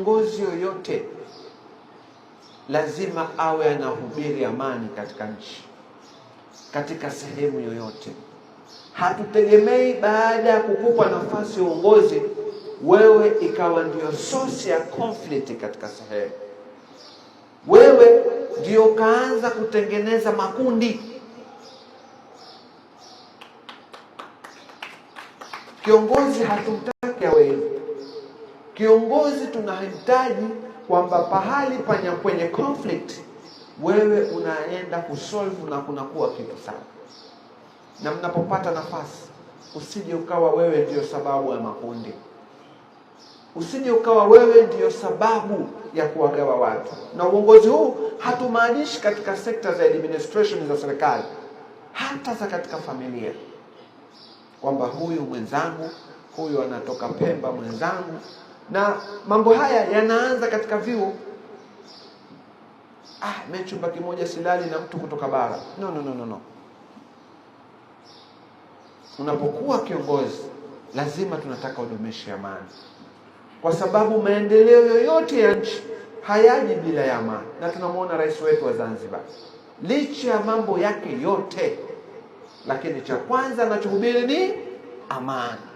Kiongozi yoyote lazima awe anahubiri amani katika nchi, katika sehemu yoyote. Hatutegemei baada ya kukupa nafasi ya uongozi wewe ikawa ndio source ya conflict katika sehemu, wewe ndio kaanza kutengeneza makundi. Kiongozi hatumtaki awe hivyo. Kiongozi tunahitaji kwamba pahali panya kwenye conflict wewe unaenda kusolve na kunakuwa kitu sawa, na mnapopata nafasi usije ukawa wewe ndiyo sababu ya makundi, usije ukawa wewe ndiyo sababu ya kuwagawa watu. Na uongozi huu hatumaanishi katika sekta za administration za serikali, hata za katika familia, kwamba huyu mwenzangu, huyu anatoka Pemba mwenzangu na mambo haya yanaanza katika vyuo. Ah, mimi chumba kimoja silali na mtu kutoka bara. No, no, no, no, no. Unapokuwa kiongozi lazima tunataka udumishe amani, kwa sababu maendeleo yoyote ya nchi hayaji bila ya amani. Na tunamwona rais wetu wa Zanzibar, licha ya mambo yake yote, lakini cha kwanza anachohubiri ni amani.